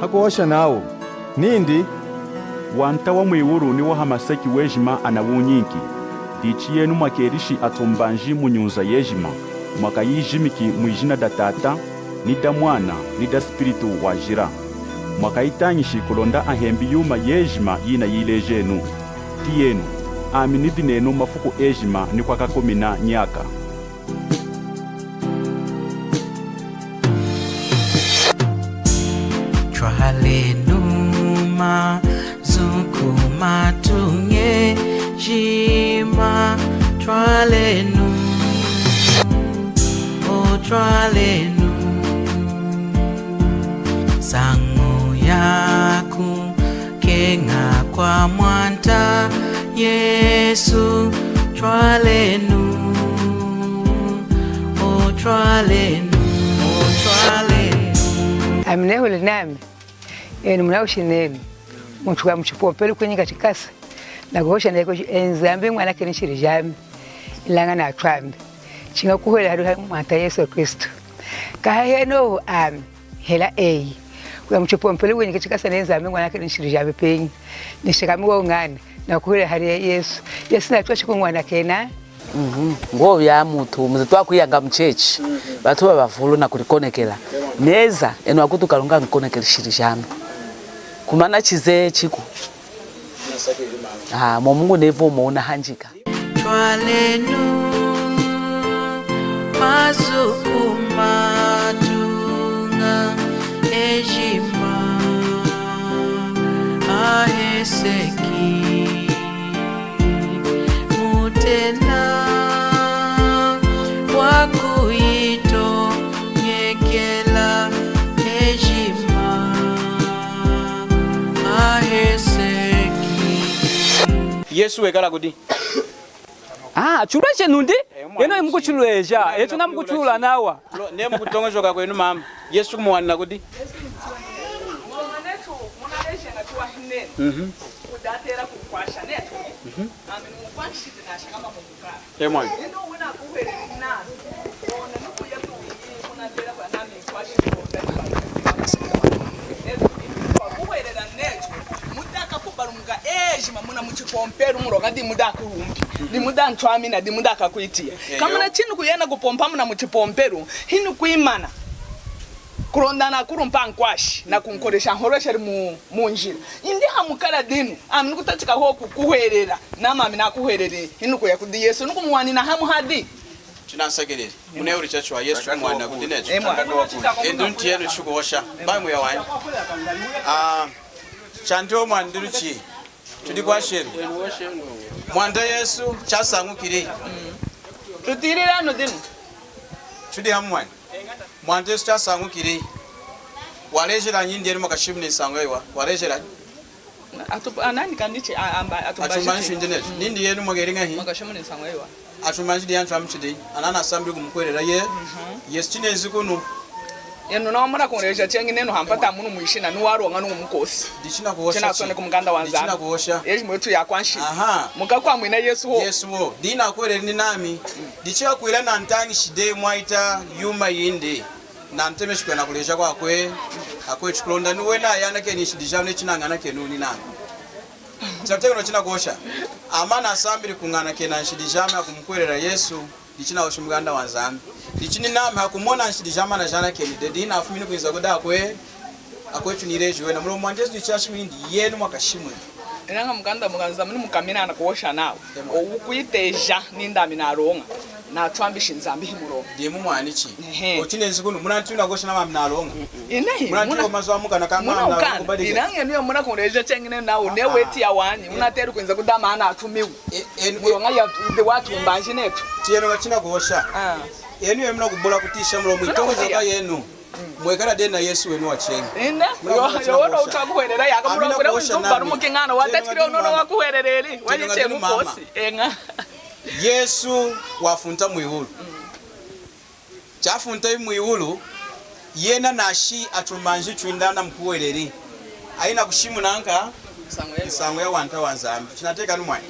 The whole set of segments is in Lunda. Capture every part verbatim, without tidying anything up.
Hakuhosha nawu nindi, Wanta wa mwiwulu ni wa hamaseki wejima anawunyinki. Dichi yenu mwakelishi atumbanji mu nyunza yejima, mwakayijimiki mwijina da Tata, ni da Mwana, ni da Spiritu Wajila. Mwakayitañishi kulonda ahembi yuma yejima yinayilejenu. Tiyenu, ami nidi nenu mafuku ejima ni kwakakumina nyaka. Twalenu mazu ku matuña ejima, twalenu, o twalenu, nsañu yaku keña kwa Mwanta Yesu, twalenu, o twalenu, o twalenu. Ami nehuli nami, enu munahosha nenu, muntu wa muchipompelu kwinyika chikasa, nakuhosha nenu, E Nzambi, ñanakeni nshidi jami, ilaña natwambi, chiña kukuhwelela hadi Mwanta Yesu Kristu. Kaha henohu ami, hela eyi, kuya muchipompelu kwinyika chikasa, E Nzambi, ñanakeni nshidi jami penyi, nishakami wowuñana, nakukuhwelela hadi Yesu. Yesu natweshi kuñanakena. Mhm. Ngwo ya mutu, muze twakwiyanga mu chechi, batu babavulu nakulikonekela. Neza, enu akutu Kalunga nkonekele nshidi jami. Kumana chize chiku. Ah, momu ngunevu omo unahanjika. Twalenu mazu ku matuña ejima aheseki, mutena wa kuyitoñekela ejima aheseki. Yesu wekala kudi? Ah, chuleje nundi? Eh, mwana, eno imukuchuleja, etu namukuchula nawa. Lo, ne mukutoñojoka kwenu mama. Yesu kumuwanina kudi? Mhm. Mhm. Eh, mwana. Mudakakubalumuka ejima muna muchipompelu, muloña dimu dakulumpi, dimu dantwamina, dimu dakakwitiya. Eyo. Kamuna chinu kuyena kupompa muna muchipompelu, hinu kwimana kulonda nakulumpa nkwashi, nakunkolesha nkolesheli mu, munjila. Indi hamukala dinu, ami nikutachika hohu kukuhwelela, nami ami nakuhweleli, hinu kuya kudi Yesu, nikumuwanina hamu hadi. Chinansakelele. Munehuli chachiwahi, Yesu kumuwanina kudi necho. Emwa. Etu nti yenu chikuhosha. Bayi muya wanyi. Ah, chanti omwani diluchi. Tudi kwashenu. Mwanta Yesu chasañukili. Tutilile anu dinu. Tudi hamu mwani. Mwanta Yesu chasañukili. Walejelanyi nindi yenu mwakashimuna nsañu yayiwahi? Walejelanyi? Atu-, anani kandichi, a-, amba, atumbanji. Atumbanji nindi necho. Mm. Nindi yenu mwakeli ñahi? Mwakashimuna nsañu yayiwahi. Atumbanji diyi antu amuchidi, ananasambili kumukuhwelela ye. Mhm. Yesu chinenzi kunu. Enu nawa munakuleja cheñi nenu hampata munu mwishina, nuwaloña nu mukosi. Dichinakuhosha. Chinasoneki mukanda wa Nzambi. Dichinakuhosha. Ejima yetu yakwanshidi. Aha. Mukakwamwina Yesu hohu. Yesu hohu. Dinakuhweleli ninami. Dichi hakwila nantañishi dehi mwahita yuma yindi. Nantemeshi kwenda kuleja kwakwe, akwetu kulonda niwena ayanakeni nshidi jami neyi chinañanakeni ninami. Chinatiyakana chinakuhosha. Ami nasambili kuñanakena nshidi jami hakumukuhwelela Yesu, dichinahoshi mukanda wa Nzambi. Dichi ninami hakumona nshidi jami anajanakeni dehi, dinafumini kwinza kudi akwe, akwetu nileji wena. Muloña Mwanta Yesu dichashimuni nindi yenu mwakashimuna. Ilaña mukanda wa Nzambi munakamina nakuhosha nawu. Emwa. Owu wukwiteja nindi ami naloña, natwambishi Nzambi himuloña. Dimu mwani chi. Ehe. Ochu chinenzi kunu, munanti wunakuhosha nami naloña. Inehi, munanti muna-, mazu amukana kama muna naloña ukana. Kubadika. Ilaña enu munakuleja cheñi nenu nawu, aha, neyi wetiya wanyi, eh, munateli kwinza kudi ami anatumiwu. Eh, eh, muloña ya, indi watumbanji netu. Tiyenu ngachinakuhosha. Ah. Enu yenu munakubula kutisha muloña mwitoñojoka yenu. Mwekala dehi na Yesu wenu wacheñi. Ine, yo, yo, wona wutakuhwelela, yaka muloña wina kuhosha nami. Mukiñana, watachikile unono wakuhweleleli, waliche mukosi. Eña. Yesu wafunta mwiwulu. Chafunta mwiwulu, yena nashi atumbanji twindi anamukuhweleli. Ayina kushimuna nka nsañu ya wanta wa Nzambi. Chinatiyakana mwani.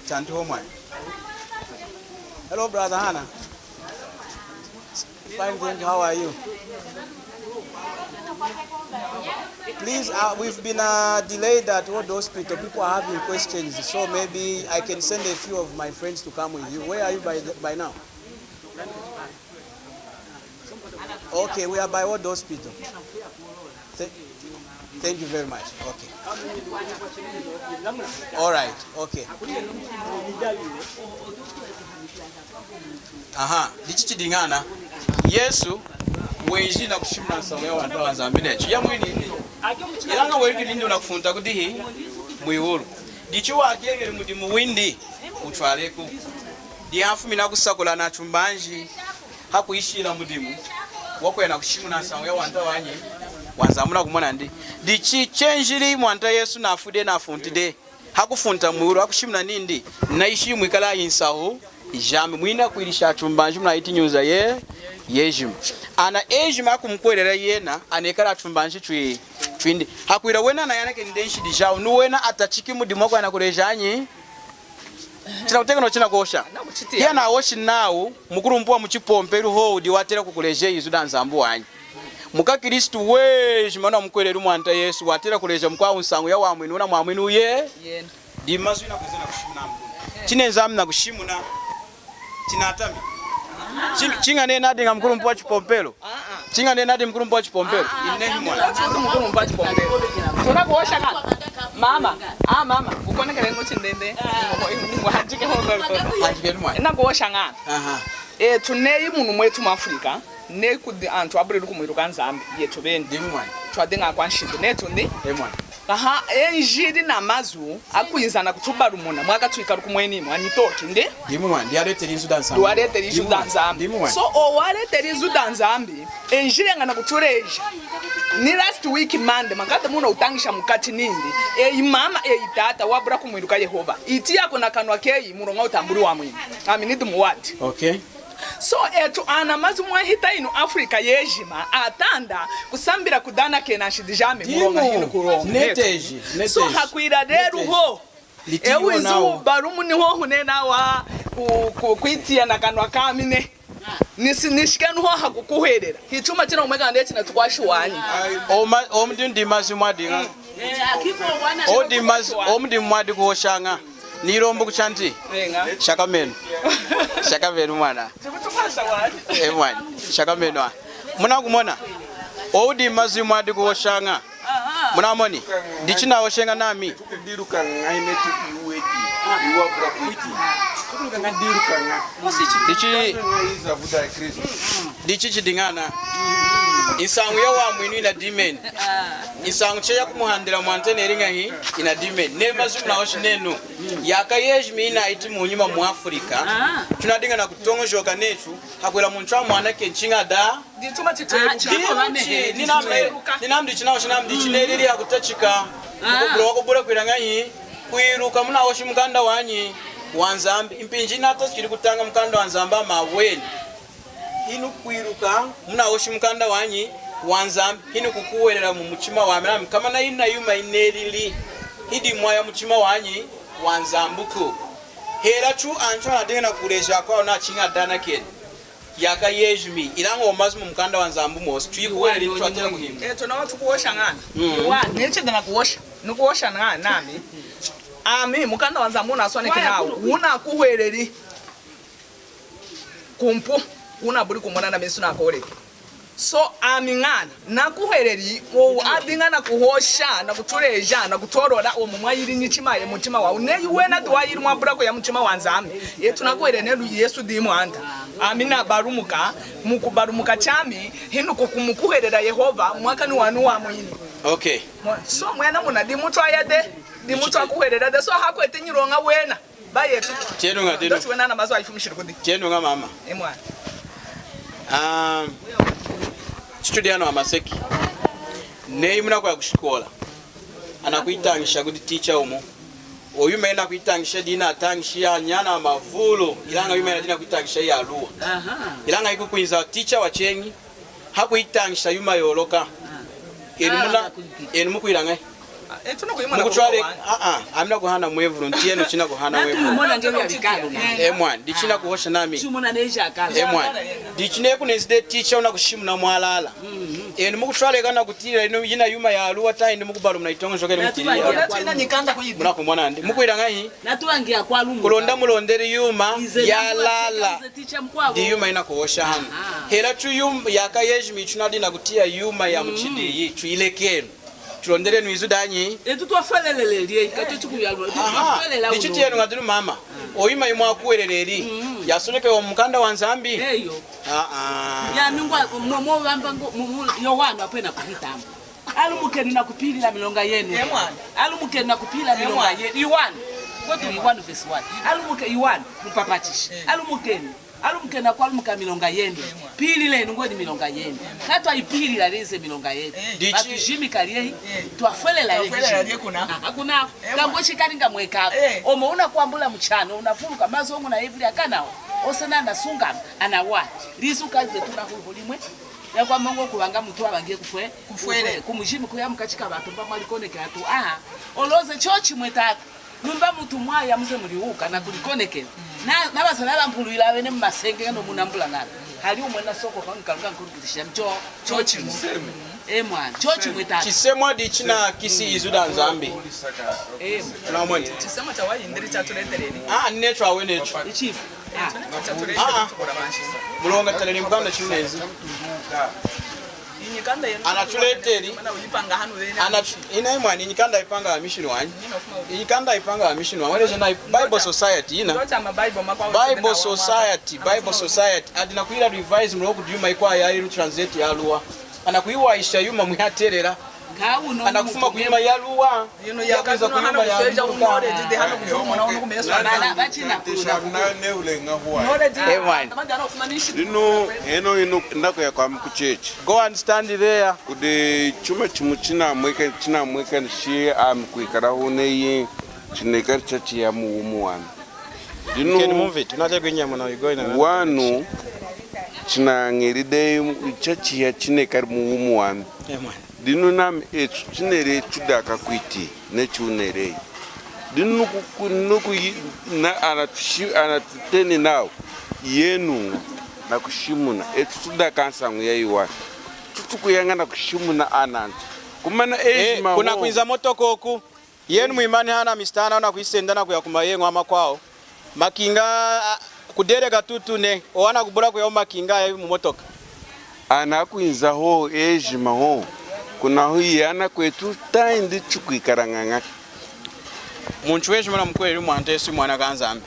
Chanti hohu mwani. Hello, brother Hannah. Fine, thank you. How are you? Please, uh, we've been, uh, delayed at World Hospital. People are having questions, so maybe I can send a few of my friends to come with you. Where are you by, the, by now? Okay, we are by World Hospital. Th- thank you very much. Okay. All right. Okay. Aha, dichi chidiñana. Yesu wenjili nakushimuna nsañu ya wanta wa Nzambi netu. Ya mwini. Ilaña wejili nindi wunakufunta kudihi? Mwiwulu. Dichi wakeñeli mudimu windi wutwaleku. Dihafumina kusakula natumbanji hakuyishila mudimu wakwenda kushimuna nsañu ya wanta wanyi wa Nzambi. Wunakumona ndi? Dichi chenjili Mwanta Yesu nafwi dehi, nafunti dehi. Hakufunta mwiwulu, hakushimuna nindi, nayishi mwikala insahu jami, mwinakwilisha atumbanji munahiti nyunza ye, yejima. Ana ejima akumukuhwelela yena, anekala atumbanji twi, twindi. Hakwila wena anayanakeni dehi nshidi jawu, ni wena atachiki mudimu wakwenda kuleja anyi? Chinakutekana, chinakuhosha. Hiyanahoshi nawu, mukulumpi wa muchipompelu hohu diyi watela kukuleja izu da Nzambi wanyi. MukwaKristu wejima wunamukuhweleli Mwanta Yesu, watela kuleja mukwawu nsañu ya wamwinu, wunamwamwini wuye. Yena. Dimazu inakwinza nakushimuna mukulu. Chinenzi ami nakushimuna. Chinatami. Chi-, chiña nenu nadiña mukulumpi wa chipompelu. Chiña nenu nadiña mukulumpi wa chipompelu. Inehi mwani. Ati mukulumpi wa chipompelu. Tunakuhosha ñana. Mama. Ah, mama. Ukonekele muchindende. Ngo, ngo, ngo, hanjike ho, ngo, ngo. Hanjike mwani. Inakuhosha ñana. Aha. Etu neyi munu mwetu mu Africa, neyi kudi antu abulili kumwiluka Nzambi, yetu beni. Dimu mwani. Twadiña akwanshidi, netu ndi? E mwani. Aha, enjili namazu akwinza nakutubalumuna, mwaka twikala kumweni mwani toki, ndi? Dimu mwani, diwaleteli izu da Nzambi. Diwaleteli izu da Nzambi. Dimu mwani. So, owaleteli izu da Nzambi, enjili yaña nakutuleja. Ni last week Monday, makadi muna wutañisha mukachi nindi, eyi mama, eyi tata, wabula kumwiluka Yehova. Itiya kuna kanwa keyi, muloña wutambuli wamwinu. Ami nidi mu ward. Okay. So, etu ana mazu mwahita inu Africa yejima, atanda kusambila kudi anakena nshidi jami, muloña hinu kuloña. Neteji, neteji. So, hakwila lelu ho, ewu izu wubalumuni ho hunena wa ku, ku, kwitiya na kanwa kami ne. Nisi, nishikenu ho hakukuhwelela. Hichuma china umweka nde china tukwashi wanyi. Oma, omudi ndi mazu mwadiña. Omudi mazu, omudi mwadi kuhoshaña. Nilombu kuchanti. Shakamenu. Shakamenu mwana. E mwani. Shakamenu. Munakumona. Odi mazu mwadi kuhoshaña. Munamoni. Dichi nahosheña nami. Dichi, dichi chidiñana. Nsañu ya wamwinu inadimeni. Nsañu cheya kumuhandila mwanta neli ñahi inadimeni. Nemazu munahoshi nenu. Yaaka yejima inahiti munyima mu Africa. Tunadiña nakutoñojoka netu, hakwila muntu amwanakeni chiña da. Dichi, ninamdi, ninamdi chinahoshi nami, dichi nelili yakutachika. Kubula, kubula kwila ñahi, kwiluka munahoshi mukanda wanyi wa Nzambi. Mpinji natachikili kutaña mukanda wa Nzambi amaweni. Hinu kwiluka, munahoshi mukanda wanyi wa Nzambi, hinu kukuhwelela mu muchima wami, nami kama nayina yuma inelili, hidi mwaya muchima wanyi wa Nzambuku. Hela chu anchu anadiña nakuleja akwawu nachiña danakeni. Yaaka yejima, ilaña omazu mu mukanda wa Nzambi mosi, chuikuhwelela twatela kuhimba. Etu nawa tukuhosha ñana. Nechi dana kuhosha, nukuhosha ñana nami. Ami, mukanda wa Nzambi unasoneki nawu, unakuhweleli. Kumpu, unabuli kumona na mesu nakoleki. So, ami ñana, nakuhweleli, owu adiña nakuhosha, nakutuleja, nakutolola, omu mwayili nyichima ye muchima wawu. Neyi wena diyi wayili mwabula kuya muchima wa Nzambi. Etu nakuhweleli nenu Yesu diyi Mwanta. Ami nabalumuka, mukubalumuka chami, hinu kukumukuhwelela Yehova, mwaka ni wanu wamwini. Okay. So, mwena muna dimu twaya de, dimu twakuhwelela de, so hakwete nyiloña wena. Bayetu. Tiyenu ña dinu. Ndochi wena na mazu ayifumishili kudi. Tiyenu ña mama. E mwana. Ah, chichudi hanu hamaseki. Neyi munakuya kushikola, anakuyitañisha kudi teacher wumu. Oyu yuma yinakuyitañisha dina atañishi anyana amavulu, ilaña yuma yina dina kuyitañisha yaluwa. Ilaña ikukwinza teacher wacheñi, hakuyitañisha yuma yoloka. Enu muna, enu mukwila ñahi? Mukutwale, ah, ah, ami nakuhana mwevulu, ntiyenu chinakuhana mwevulu. E mwana, dichi nakuhosha nami. E mwana, dichi neyi kunenzi dehi teacher wunakushimuna mwalala. Enu mukutwaleka nakutiyilila inu yina yuma yaluwa tahindi mukubalumuna yitoñojoka yenu mukutiyilila? Munakumona ndi. Mukwila ñahi? Kulonda mulondeli yuma yalala. Ndi yuma yinakuhosha hanu. Hela tu yuma yakayejima itunadi nakutiya yuma yamuchidi iyi, tuyilekenu. Tulondelenu izu danyi. Etu twafweleleli, eyi, katuchi kuyalula. Etu twafwelela. Dichi tiyenu ñadilu mama. Oyuma yimwakuhweleleli. Yasonekewa mumukanda waNzambi? Eyo. Ah, ah. Yami ngwa, mo, mo, bamba ngo, mo, mo, Yohana apwe nakuhitamba. Alumukenu nakupilila milonga yenu. Alumukenu nakupilila milonga yenu. Yohana. Go to Yohana verse one. Alumuke, Yohana, mupapachishi. Alumukenu. Alumukenu nakwalumuka milonga yenu. Pililenu ngwenyi milonga yenu. Katwayipilila lyehi milonga yenu. Batujimika lyehi, twafwelela lyehi. Hakuna. Kambo shikalinga mwekako. Omo unakwambula muchano, unavuluka mazu omu na evuli akanawa. Ose nanasungama, anawa. Lizuka ze tunahuluhu limwe. Yakwamba ngo kubanga mutu abange kufwe, kufwele. Kumujimi kuya mukachi kabantu mba mwalikoneke atu. Aha. Oloze chochi mwe tata. Numba mutu mwaya muze mulihuka nakulikonekela. Na, nabazala bampulwila abene mumasenge no munambula nalo. Hali umwe nasoko kwa nkaluka nkulu kutisha mcho, chochi mu. E mwana, chochi mwe tata. Chisemwa dichina kisi izu da Nzambi. E. Tunamwene. Chisemwa chawayindili chatuleteleli. Ah, necho awe necho. Ichifu. Ah. Ah, ah. Mulonga talele mukanda chinezi. Anatuleteli. Anatu-, ina imwani, inyikanda ipanga ha mission wanyi. Inyikanda ipanga ha mission wanyi. Waleje na Bible Society, ina. Bible Society, Bible Society. Adi nakwila revise muloku diyuma ikwa yali translate yaluwa. Anakuyiwaisha yuma muyatelela. Anakufuma kuyuma yaluwa. Inu yakwiza hanu kuseja knowledge de hanu kuvumuna unu kumeso. Bana bachina kuna. Amen. Inu, inu, inu, ndakuya kwa mukuchechi. Go and stand there. Kudi chuma chimu chinamweka, chinamweka nishi ami kwikala hune yi, chinekali chachiya muwumi wami. Dinu, wanu, chinañili dehi chachiya chinekali muwumi wami. Amen. Dinu nami etu chineli etu dakakwiti netu chineli. Dinu nuku, nuku, na, anatushi, anatuteni nawu yenu nakushimuna etu tudaka nsañu yayiwahi. Tutukuyaña nakushimuna anantu. Kumana ejima kuna kwinza motoka oku. Yenu mwimani hana mistana nakuyisenda nakuya kumayeñu amakwawu. Makinga, ah, kudeleka tutu ne, owana kubula kuya mumakinga aya mumotoka. Anakwinza ho, ejima ho. Kunahu iyana kwetu tahindi chikwikala ñahi. Muntu wejima namukuhweleli Mwanta Yesu mwana kaNzambi.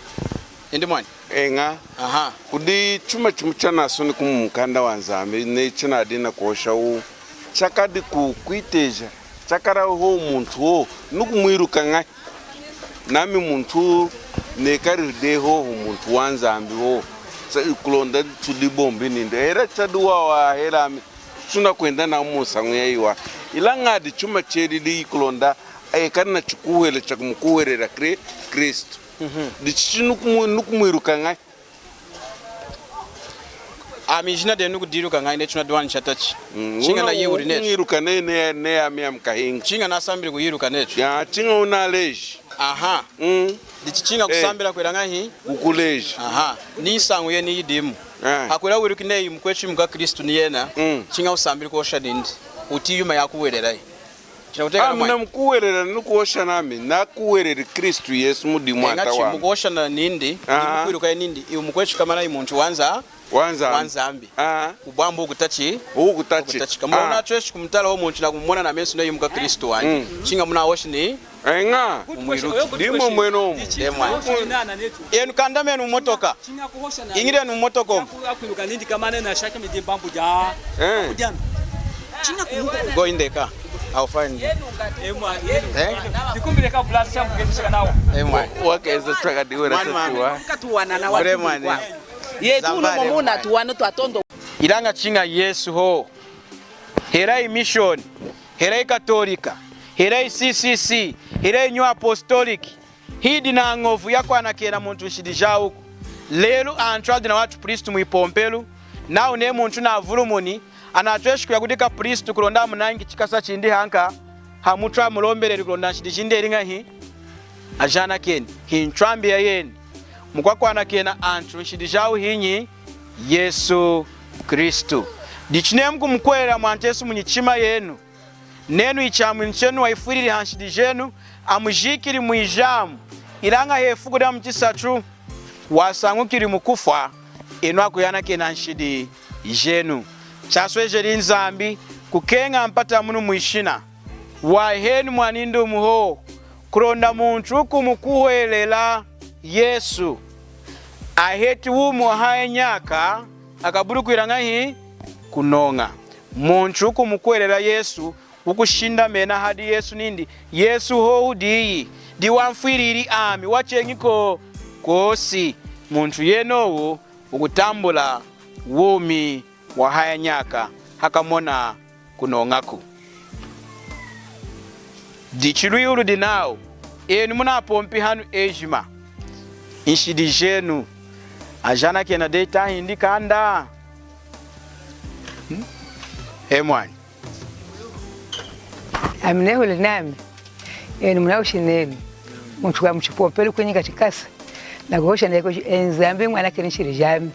Indi mwani? Eña. Aha. Kudi chuma chimu chanasoneki mumukanda waNzambi, ne chinadi nakuhosha wu. Chakadi ku, kwiteja. Chakala ho muntu ho, nukumwiluka ñahi. Nami muntu, nekali dehi ho, muntu waNzambi ho. Sa, kulonda tudi bombi nindi. Hela chadi wawa, hela ami. Tunakwenda nawu munsañu yayiwahi. Ilaña adi chuma chelili kulonda, ekali nachikuhwelelu chakumukuhwelela Kri-, Kristu. Mhm. Dichi nukumu-, nukumwiluka ñahi. Ami ijina denu nukudiluka ñahi neyi tunadiwani chatachi. Mm, chiña una-, nayiwuli netu. Unyiluka ne, ne, ne ami ami kahinga. Chiña nasambili kuyiluka netu. Ya, chiña unaleji. Aha. Mm. Dichi chiña kusambila kwila ñahi? Kukuleji. Aha. Ni nsañu yeni yidimu. Eh. Hakwila wiluki neyi mukwetu mukwaKristu ni yena. Mm. Chiña usambili kuhosha nindi. Uti yuma yakuhwelelayi. Ami namukuhwelela, nukuhosha nami, nakuhweleli Kristu Yesu mudi Mwanta wami. Mukuhosha na nindi, nimukwiluka nindi, iwu mukwetu kamana iwu muntu waNza-, waNzambi. WaNzambi. Aha. Ubwambu ukutachi-, ukutachi-, ukutachika. Mona atweshi kumutala umuntu nakumumona namesu neyi mukwaKristu wanyi. Mm. Chiña munahoshi ni Eña. Mumwiluki. Dimu mwenomu. Emwa. Enu kandamenu mumotoka. Iñilenu mumotoka omu. Eh. Go in the car. I'll find you. Eh? Emwa. Wakeza twakadiwela. Mwana wami. Mule mwana. Yetu uno mumuna tuwano twatondo. Ilaña chiña Yesu ho. Hela i mission, hela i Katolika, hela i C C C, hela i New Apostolic, hidi na ñovu ya kwanakena muntu nshidi jawuku. Lelu antu adi na watupristu mwipompelu, nawu neyi muntu navulumuni, anatweshi kuya kudi kapristu kulonda amunañi chikasa chindi hanka, hamutu amulombeleli kulonda nshidi jindi eli ñahi? Ajanakeni. Hintwambi yayeni. Mukwakwanakena antu nshidi jawu hinyi? Yesu Kristu. Dichi neyi mukumukuhwelela Mwanta Yesu munyichima yenu, nenu iChamwinu chenu wayifwilili hanshidi jenu, amujikili mwijamu, ilaña hefuku damuchisatu wasañukili mukufwa, enu akuyanakena nshidi jenu. Chaswejeli Nzambi kukeña mpata munu mwishina, waheni mwanindi wumu hohu, kulonda muntu wukumukuhwelela Yesu aheti wumi wahaya nyaka, akabuli kwila ñahi? Kunoña. Muntu wukumukuhwelela Yesu, wukushindamena hadi Yesu nindi, Yesu hohu diyi, diyi wamfwilili ami, wacheñi kwosi. Muntu yenowu wukutambula wumi wahaya nyaka, hakamona kunoñaku. Dichi lwihu ludi nawu, enu munapompi hanu ejima, nshidi jenu ajanakena dehi tahindi kanda? Hmm? E mwani. Ami nehuli nami, enu munahoshi nenu, muntu wamuchipompelu kwinyi kachikasa, nakuhosha nenu, e Nzambi ñanakeni nshidi jami,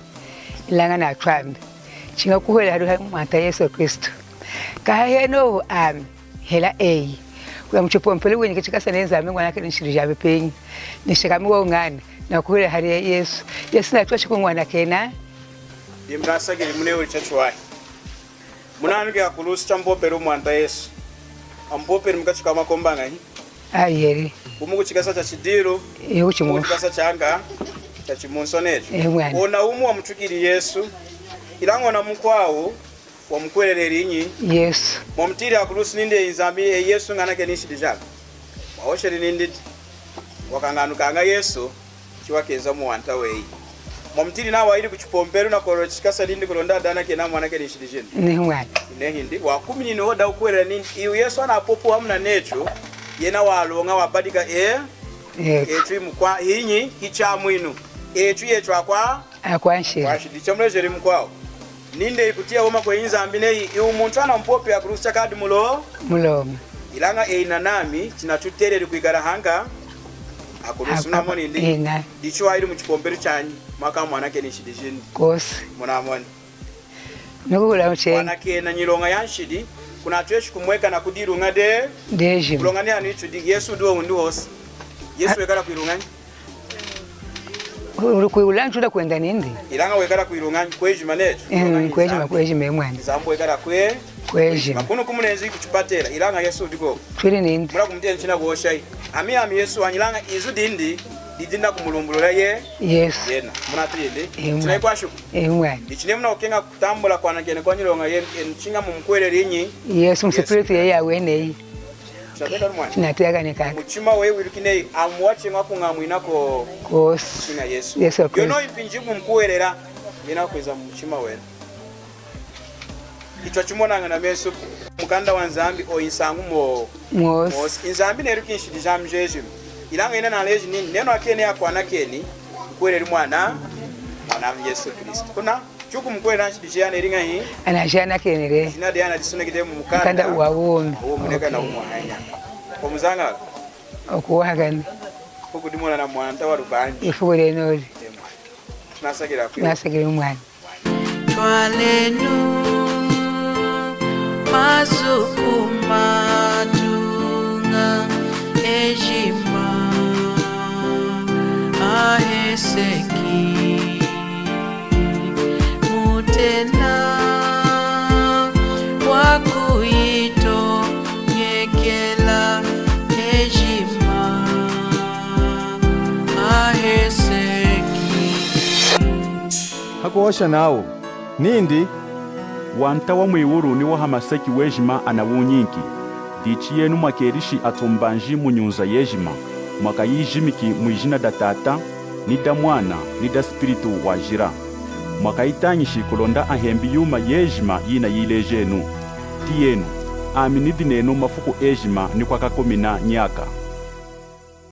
ilaña natwambi, chiña kukuhwelela hadi Mwanta Yesu Kristu. Kaha henohu ami, hela eyi, kuya muchipompelu kwinyi kachikasa, e Nzambi ñanakeni nshidi jami penyi, nishakami wowuñana, nakukuhwelela hadi Yesu. Yesu natweshi kuñanakena. Dimu nasakilili munehuli chachiwahi. Munahanukili hakulusu chamupopeli Mwanta Yesu. Amupopeli mukachi kamakombi añahi? Ayedi. Wumu kuchikasa chachidiilu, wumu kuchikasa changa, chachimunso necho. Ona wumu wamutukili Yesu, ilaña ona mukwawu wamukuhweleleli inyi? Yesu. Mwamutiyili hakulusu nindi, e Nzambi, e Yesu ñanakeni nshidi jami. Wahosheli nindi, wakañanukaña Yesu, chiwakenza muwanta weyi. Mwamutiyili nawu wayili kuchipompelu nakwolola chikasa nindi kulonda adanakeni, amwanakeni nshidi jindi. Nehi mwani. Nehi ndi, wakuminini hohu dakukuhwelela nindi, iwu Yesu anapopi hamu nanechu, yena waloña wabadika, e, echu himukwa, hinyi, hiChamwinu. Echu yechu akwa, akwanshidi. Akwanshidi. Chamulejeli mukwawu nindi, ikutiya woma kweyi Nzambi neyi, iwu muntu anamupopi hakulusu chakadi mulo-, muloña. Ilaña eyi nanami, chinatuteleli kwikala hanka hakulusu. Munamoni ndi? Ina. Dichi wayili muchipompelu chanyi, mwakamwanakeni nshidi jindi. Kwosi. Munamoni? Nukuhula muchenyi. Kwanakena nyiloña yanshidi, kunatweshi kumweka nakudi iluña de-, dejima. Muloña ni hanu ichudi, Yesu wudi wowundi hosi. Yesu wekala kwiluñanyi? Wudi kwiluñanyi, wudi kwenda nindi. Ilaña wekala kwiluñanyi, kwejima necho? Mm, kwejima, kwejima, e mwani. Nzambi wekala kwe-, kwejima. Kunu kumulenzi kuchipatela, ilaña Yesu wudi kwoku. Twidi nindi. Munakumutena chinakuhosha. Ami, ami Yesu wanyi, ilaña izu dindi, didi nakumulumbulula ye-, Yesu. Yena. Munatiyili? E mwani. Chinayikwashuku? E mwani. Ichi neyi munakukeña kutambula kwanakena kwanyiloña yenu, enu chiña mumukuhweleli inyi? Yesu, muspiritu yeyi aweni. Chinatiyakani kaka. Muchima weyi wiluki neyi, ami wacheñi kuñamwina kwosi. Chiña Yesu. Yesu Kristu. Yono mpinji mumukuhwelela, yena kwinza mumuchima wenu. Ichi chimonaña namesu, mukanda waNzambi, oyu nsañu mo-, mwosi. Mwosi. Nzambi neluki nshidi jami jejima. Ilaña yena naleji nindi, nenu akeni akwanakeni, mukuhweleli mwana, mwanami Yesu Kristu. Kuna, chukumukuhwelela nshidi jeyi aneli ñahi? Anajanakeneli. Ijina deyi anadisoneki dehi mumukanda. Mukanda wawumi. Wawumi, wunekali nawumi wahaya nyaka. Omuzañalu. Okuwahakana. Kukudimona na Mwanta walubanji. Ifuku dinu dinu. Nasakilili. Nasakilili mwani. Twalenu mazu kumatuña ejima aheseki. Mutena wakuyitonyekela ejima aheseki. Hakuhosha nawu nindi, Wanta wamwiwulu niwahamaseki wejima anawunyinki. Dichi yenu mwakelishi atumbanji munyunza yejima, mwakayijimiki mwijina daTata, nidaMwana, nidaSpiritu Wajila. Mwakayitañishi kulonda ahembi yuma yejima yinayilejenu. Tiyenu, ami nidi nenu mafuku ejima nikwakakumina nyaka.